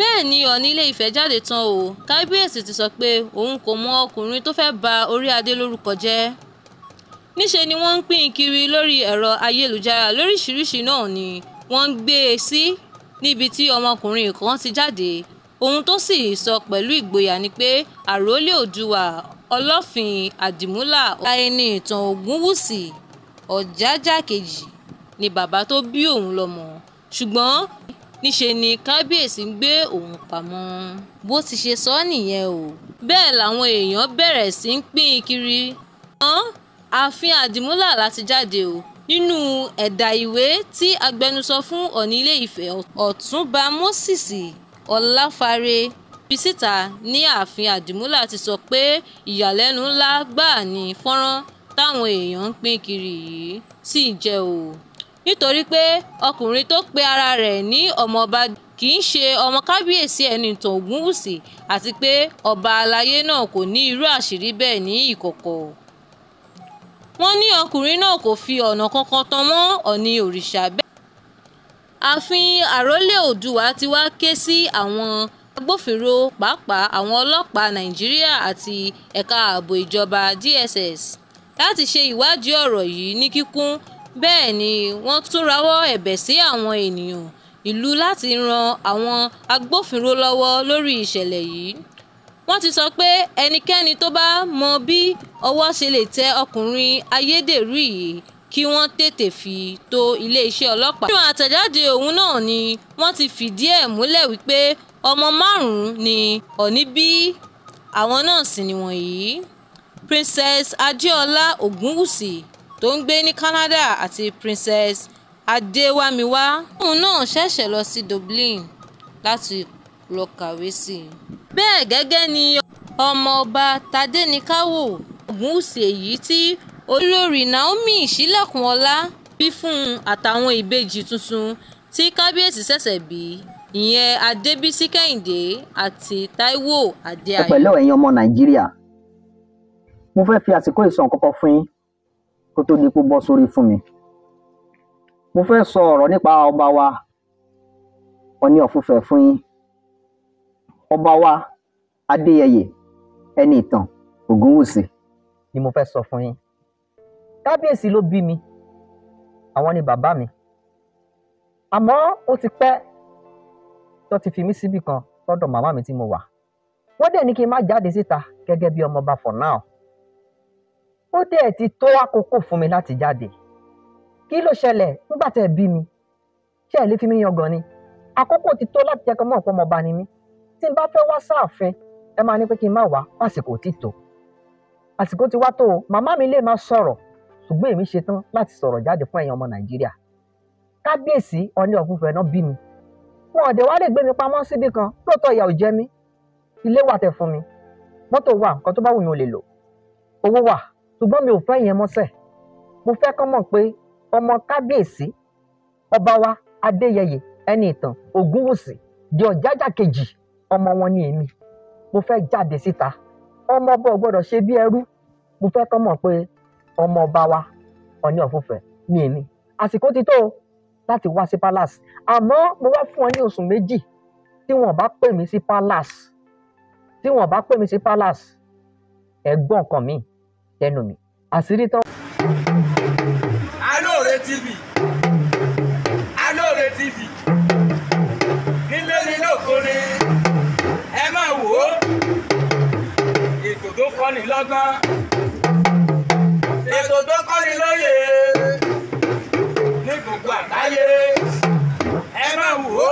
Bẹ́ẹ̀ ni Ọọ̀ni Ilé-Ifẹ̀ jáde tán o, Kábíyèsí ti sọ pé òun kò mọ ọkùnrin tó fẹ́ẹ́ ba orí adé lórúkọ jẹ́. Níṣe ni wọ́n ń pín in kiri lórí ẹ̀rọ ayélujára lóríṣiríṣi náà ni wọ́n ń gbé e sí níbi tí ọmọkùnrin kan ti jáde. Ohun tó sì sọ pẹ̀lú ìgboyà ni pé àròlé Oòduà Ọlọ́fin Àdìmúlà Ẹniìtàn Ògúnwùsì Ọ̀jájá Kejì ni bàbá tó bí òun lọ́mọ, ṣùgbọ́n níṣe ni Kábíyèsí ń gbé òun pamọ́. Bó ti ṣe sọ nìyẹn o. Bẹ́ẹ̀ làwọn èèyàn bẹ̀rẹ̀ sí í pín in kiri. Ṣùgbọ́n ààfin Àdìmúlà láti jáde o. Nínú ẹ̀dà ìwé tí agbẹnusọ fún Ọọ̀ni Ilé-Ifẹ̀ Ọ̀túnba Moses Ọláfárè fi síta ní ààfin Àdìmúlà ti sọ pé ìyàlẹ́nu ńlá gbáà ni fọ́nrán táwọn èèyàn ń pín kiri yìí sì jẹ́ o. Nítorí pé ọkùnrin tó pe ara rẹ̀ ní ọmọọba kì í ṣe ọmọ Kábíyèsí Ẹniìtàn Ògúnwùsì àti pé ọba aláyé náà kò ní irú àṣírí bẹ́ẹ̀ ní ìkọ̀kọ̀. Wọ́n ní ọkùnrin náà kò fi ọ̀nà kankan tan mọ́ Ọọ̀ni òrìṣà bẹ́ẹ̀. Ààfin Àrólé Oòduà ti wá ké sí àwọn agbófinró pàápàá àwọn ọlọ́pàá Nàìjíríà àti ẹ̀ka ààbò ìjọba DSS láti ṣe ìwádìí ọ̀rọ̀ yìí ní kíkún. Bẹ́ẹ̀ ni wọ́n tún rawọ́ ẹ̀bẹ̀ sí àwọn ènìyàn ìlú láti ran àwọn agbófinró lọ́wọ́ lórí ìṣẹ̀lẹ̀ yìí. Wọ́n ti sọ pé ẹnikẹ́ni tó bá mọ bí ọwọ́ ṣe lè tẹ ọkùnrin ayédèrú yìí kí wọ́n tètè fi tó iléeṣẹ́ ọlọ́pàá. Nínú àtẹ̀jáde ọ̀hún náà ni wọ́n ti fìdí ẹ̀ múlẹ̀ wípé ọmọ márùn-ún ni Ọọ̀ni bí, àwọn náà sì nìwọ̀nyí: Princess Adéọlá Ògúnwùsì tó ń gbé ní Canada àti Princess Adéwàmíwá tóun náà ṣẹ̀ṣẹ̀ lọ sí Dublin láti lọ kàwé sí i. Bẹ́ẹ̀ gẹ́gẹ́ ni ọmọọba Tádéníkàwọ́ Ògúnwùsì èyí tí Olórí Naomi Ṣílẹ̀kùnọlá bí fún un àtàwọn ìbejì tuntun tí Kábíyèsí ṣẹ̀ṣẹ̀ bí, ìyẹn Adébísí Kẹ́hìndé àti Táíwò Adéayọ̀. Ẹ pẹ̀lẹ́ ẹ̀yin ọmọ Nàìjíríà, mo fẹ́ fi àsìkò ìsàn kọ́kọ́ fún yín kó tó di pé bọ́ sórí fún mi. Mo fẹ́ sọ ọ̀rọ̀ nípa ọba wa Ọọ̀ni of Ifẹ̀ fún yín. Ọba wa Adéyẹyè Ẹniìtàn Ògúnwùsì ni mo fẹ́ sọ fún yín. Kábíyèsí ló bí mi, àwọn ni bàbá mi. Àmọ́ ó ti pẹ́ tó ti fi mí síbì kan lọ́dọ̀ màmá mi tí mo wà. Wọ́n dẹ̀ ní kí n má jáde síta gẹ́gẹ́ bí ọmọọba for now. Ó dẹ̀ ti tó àkókò fún mi láti jáde. Kí ló ṣẹlẹ̀ nígbà tẹ́ ẹ bí mi? Ṣé ẹ lè fi mí yangàn ni? Àkókò ti tó láti jẹ́ kí ọmọ ọba ni mí. Tí n bá fẹ́ wá sáàfin, ẹ máa ní pé kí n má wá, àsìkò ti tó. Àsìkò ti wá tó o, màmá mi lè máa sọ̀rọ̀, ṣùgbọ́n èmi ṣetán láti sọ̀rọ̀ jáde fún ẹ̀yin ọmọ Nàìjíríà. Kábíyèsí Ọọ̀ni of Ifẹ̀ náà bí mi. Wọn ò dẹ̀ wá lè gbé mi pamọ́ síbì kan, lóòótọ́ ìyà ò jẹ mí. Ilé wà tẹ́ fún mi, mọ́tò wà, nǹkan tó bá wù mí ò lè lò. Owó wà, ṣùgbọ́n mi ò fẹ́ yẹn mọ́sẹ̀. Mo fẹ́ kọ́ mọ̀ pé ọmọ Kábíyèsí ọba wa Adéyẹyè Ẹniìtàn Ògúnwùsì di Ọ̀jájá Kejì, ọmọ wọn ni èmi. Mo fẹ́ jáde síta. Ọmọ ọba ò gbọ́dọ̀ ṣe bí ẹrú. Mo fẹ́ kọ́ mọ̀ pé ọmọ ọba wa Ọọ̀ni of Ifẹ̀ ni èmi. Àsìkò ti tó láti wá sí palace. Àmọ́ mo wá fún ọ ní oṣù méjì tí wọ́n bá pè mí sí palace. Tí wọ́n bá pè mí sí palace, ẹ gbọ́ nǹkan mi lẹ́nu mi. Àṣírí tán. Alóore TV, Alóore TV, nílé ní lóko ni, ẹ máa wò ó, ètò tó kọ́ni lọ́gbọ́n, ètò tó kọ́ni lóye, ní gbogbo àgbáyé, ẹ máa wò ó.